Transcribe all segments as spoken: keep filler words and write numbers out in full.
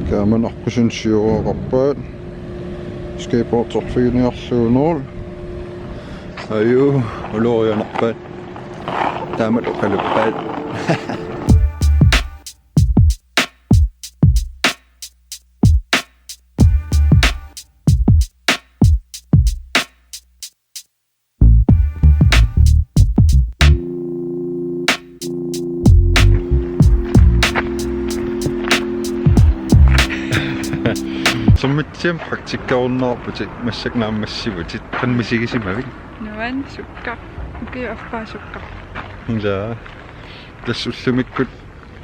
Kamanarkusun siuaqarpaat. Skateboarderfiginiarlugu. Aju, ulorianarpaat. Taamatut oqaluppaat. Summitsiami praktikkerunnaarputit, massakkut naammassivutit, qanoq misigisimavit? Nuann sukkaq, ukiup affaa sukkaq. Ilaa. Tassa ullumikkut,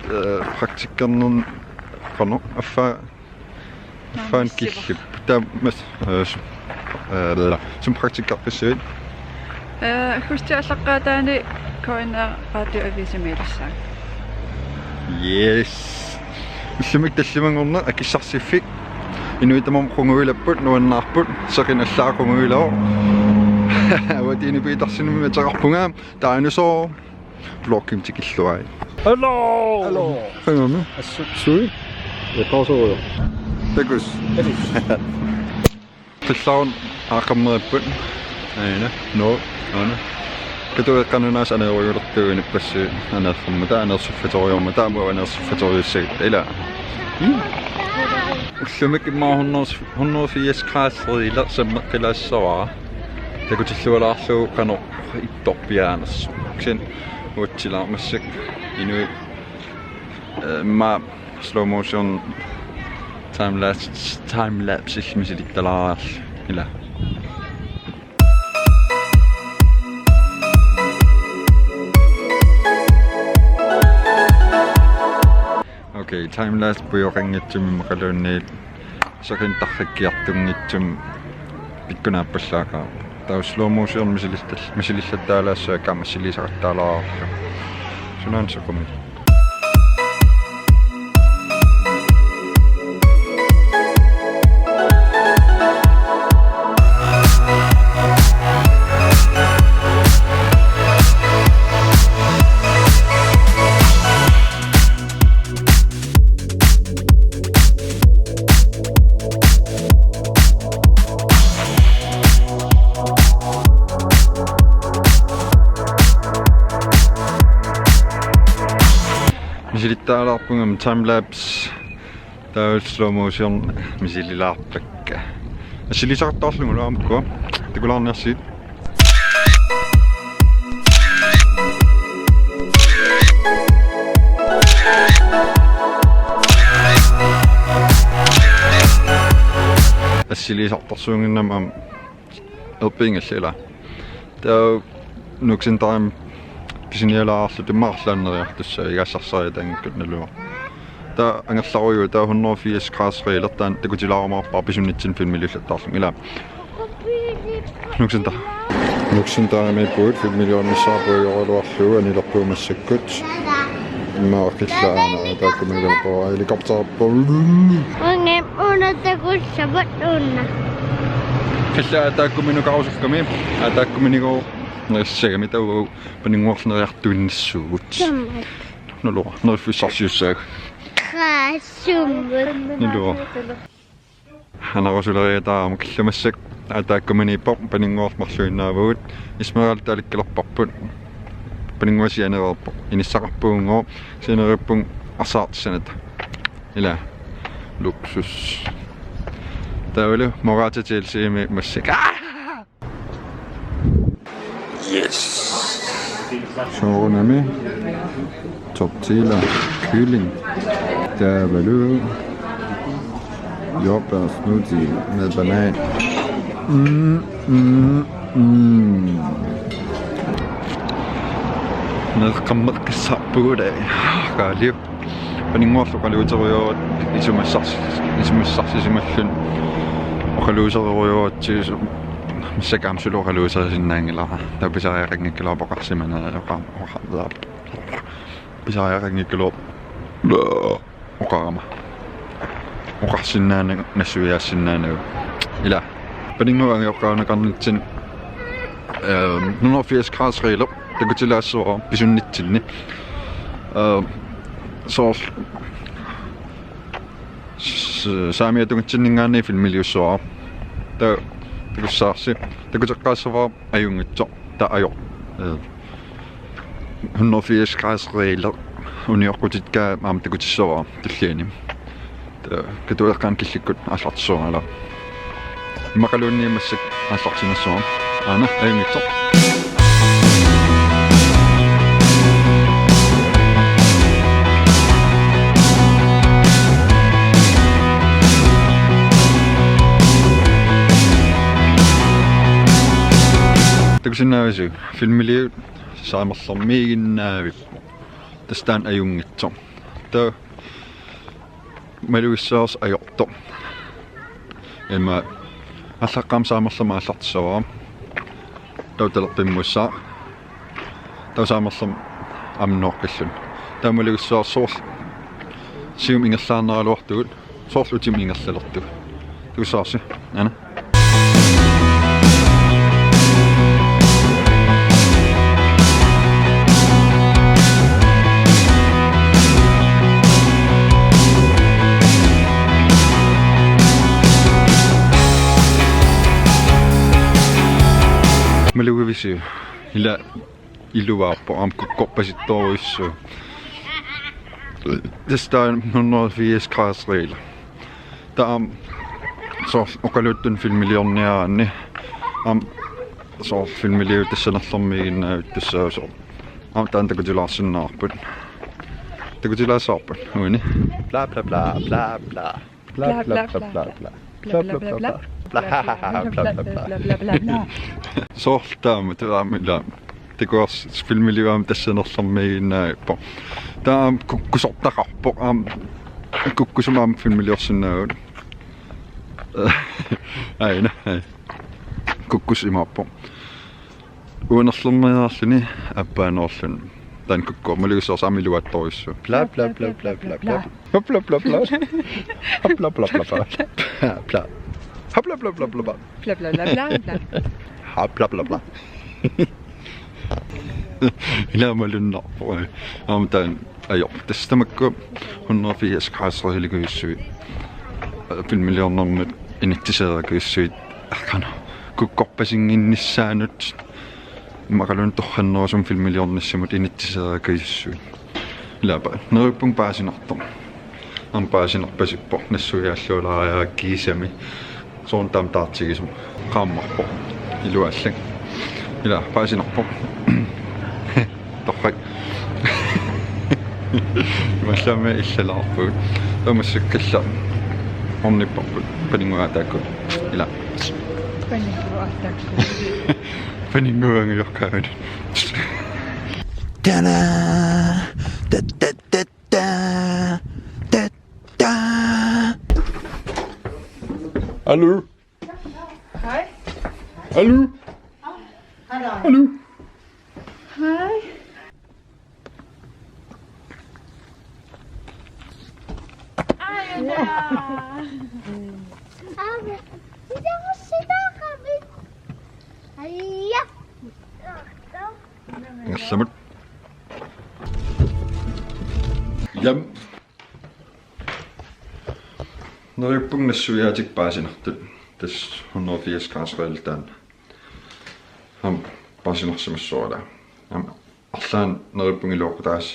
eh, praktikkernerni qanoq affaa Faan killip. Taammas, eh, s-, eh, la, sumut praktikkeqqissavit? Eh, aggustip aallaqqaataani K N R radioavisimiilissaanga. Yes. Ullumikkut tallimanngorneq akissarsiffik. Inuit tamarmik qungujulerput, nuannaarput, seqineq allaat qungujullugu. Avatiini Petersenimik ateqarpunga, taanna soo. Vloggimik tikilluarit. Hello! Hello! Qangaami? Assut. Sui? Eqaasuurujo. Takuss. Takuss. Qillarun aaqqammeripput. Aana. No. Aana. Katueqqanunaas aneerujulertuunik passi aneerfimmuta, aneersiffatoriormuta, aamma aneersiffatoriussagitta ilaa. Mm. Ullumikkut immaqa hundrede, hundrede firs grader sammeqqilaassavara. Takutillualaarlugu qanoq ittorpiaanersoq. Kisianni uatsilaarmassakkut inuit, eh, immaqa slow motion timelapse, timelapse misilittalaarlugit ilaa. Okay, timelapse pujoqanngitsumik immaqaluunniit seqineq tarrikkiartunngitsumik pikkunaappallaaqaaq. Taava slow motion misilittal-, misilillattaalaassaanga aamma assiliisaqattaalaarlugu. Sunaana sequmik. Misilittaalaarpunga timelapse. Taava slow motion misililaarpakka. Assiliisaqattaarlugulu aamma ukua. Takulaarniarsigit. Assiliisartorsuunnginnama aamma erpiinngillat ilaa. Taava Nuuk Centerimi pisinialaarluta immaqa arlaannik neriartussaavat, igaassarsariataanngikkutta naluara. Taava angerlarujuuvoq, taava hundrede firs grader regler, taanna takutilaarumaarpara pisunnitsinni filmiliullattaarlunga ilaa. Nuuk Center. Nuuk Centerimiippugut, filmiliornissaat puigoraluarlugu anilerpugut massakkut. Immaqa qillat aana aataakkuminut helikoptererput. Ungem una takussavat una. Qillat aataakkuminut karusukkami, aataakkuminigooq nerissagami, taava paninnguarlu neriartuinnassuugut. Sumut. Naluara, neriffissarsiussaagut. Qaa, sumut. Naluara. Anarusuleriataarama killap massakkut aataakkuminiippoq, paninnguarlu marluinnaavugut, Esmeralda alikkalerparput, paninnguaq sianereerpoq, inissaqarpugunngooq, sianereerpunga arsaartissanata. Ilaa, luksus. Taavalu Morata T L C-mi massakkut. Aa! Yes. Soorunami tortilla kylling. Taavalu jordbær smoothie med banan. Mm, mm, mm. Meeqqammeqqissaarpugut, aa. Qaaliup. Paninnguarlu oqaluuserujoorput isumassars-, isumassarsisimalluni oqaluuserujoorput, massakkut aamma suli oqaluuserisinnaanngilara. Taava pisariaqanngikkaluarpoq oqarsimaneq, oqa-, oqa-, pisariaqanngikkaluarpoq oqarama. Oqarsinnaanagu, nassuiaassinnaanagu. Ilaa. Paninnguaq angajoqqaanneqarnitsinni, ehm, hundrede firs grader regler. Takutilaassavara pisunnitsinni. Ehm, soorlu Saamiata tungitsinninngaanniit filmiliussavara. Taava takussavarsi. Takuteqqaassavara Ajunngitsoq. Taava ajoq. Øh, hundrede firs graders regler. Unioqqutikka aamma takutissavara tulliani. Taava katueqqaani killikkut aallartissuara. Immaqaluunniit massakkut aallartinnissuara. Aana, Ajunngitsoq. Takusinnaavisi filmiliut saamerlermiiginnavippoq. Tassa taanna Ajunngitsoq. Taava malugissavarsi ajortoq. Ima aallaqqaammut saamerlermik aallartissavara. Taava talerpimmuussaaq. Taava saamerlermik aamma nooqqilluni. Taava malugissavarsi soorlu siumut ingerlaannaraluartugut. Soorlu utimut ingerlalertugut. Takussavarsi. Aana. Malugivisiuk? Ila iluaarpoq aamma kukkorpasittorujussuuvoq. Tassa taanna hundrede firs graders regler. Taava aamma soorlu oqaluuttunik filmiliorniaraanni. Aamma soorlu filmiliut tassanerlermiiginnavittussaasoq. Aamma taanna takutilaarsinnaavarput. Takutilaassavarput uani. Bla, bla, bla, bla, bla. Bla, bla, bla, bla, bla. Bla, bla, bla, bla. Bla, bla, bla. Soorlu taama, taama ila. Takuarsi filmiliut aamma tassanerlermiiginnavippoq. Taava aamma kukkusortaqarpoq, aamma kukkusumik aamma filmiliorsinnaavugut. Aana, ai. Kukkusumik imaappoq. Uanerlermiinnarluni aappaanerluni. Taanna kukku-, malugissavarsi aamma iluaattorujussuuvoq. Bla, bla, bla, bla, bla, bla. Bla, bla, bla, bla. Bla, bla, bla, bla, bla. Bla, bla. Bla, bla, bla, bla, bla. Bla, bla, bla, bla, bla. Ha, bla, bla, bla. Ila malunnarpoq. Aamma taanna ajorpoq. Tassa tamakku hundrede firs graders regelikujussui. Filmiliornermut initsiseerakujussuit. Arqana. Kukkorpasinnginnissaanut. Immaqaluunniit torrannerusumik filmiliornissamut initsiseerakujussuit. Ilaapa, neriuppunga paasinartoq. Aamma paasinarpasippoq, nassuiaallualaariara kiisami. Soorunami taama taartigisumik. Qaammarpoq. Iluaallak. Ila, paasinarpoq. Torrak. Imaallaat illalaarpugut. Taava massakkut ornipparput. Paninnguaat taakku. Ila. Paninnguaat taakku. Paninnguaanngiorkaavit. Tada! Da, da, da, da. Da, da. Aluu? Hej. Aluu? Aluu? Hej. Ej, ja. Ej, ja. Ingerlamut. Jam. Neriuppunga nassuiaatikka paasinartut. Tassa hundrede firs graders regel taanna. Aamma paasinarsimassuara. Aamma arlaannik neriuppunga iluaqutaas-,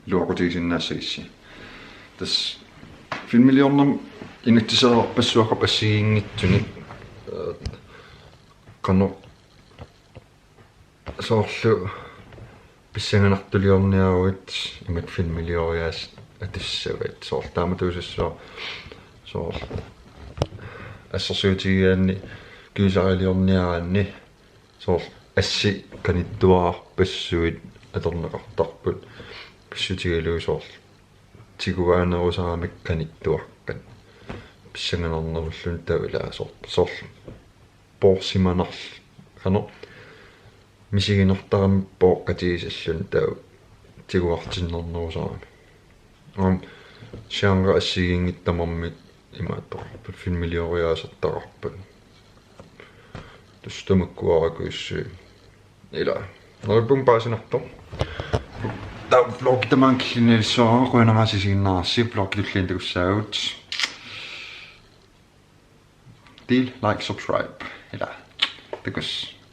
iluaqutigisinnaassagissi. Tassa filmiliornermut initsiseerarpassuaqarpoq assigiinngitsunik. Øh, qanoq soorlu pissanganartuliorniaruit imatut filmilioriaaseq atussavat, soorlu taamatuusassuaq, soorlu assersuutigigaanni gyseriliorniaraanni soorlu assit qanittuarpassuit atorneqartarput, pissutigalugu soorlu tiguaanerusaramik qanittuaqqat pissanganarnerulluni, taava ilaa soor-, soorlu poorsimanarl-, qanoq, misiginartaramik pooqqatigisalluni taava tiguartinnarnerusarami. Aamma genre assigiinngitsut tamarmik imaattoqarput, filmilioriaasertaqarput. Tassa tamakkuarakujussuit. Ila. Neriuppunga paasinartoq. Taava vlogi tamaanga killinnialissuara, qujanaq aasiit isiginnaarassi, vlogi tulliani takussaagut. Del, like, subscribe. Ila. Takuss'.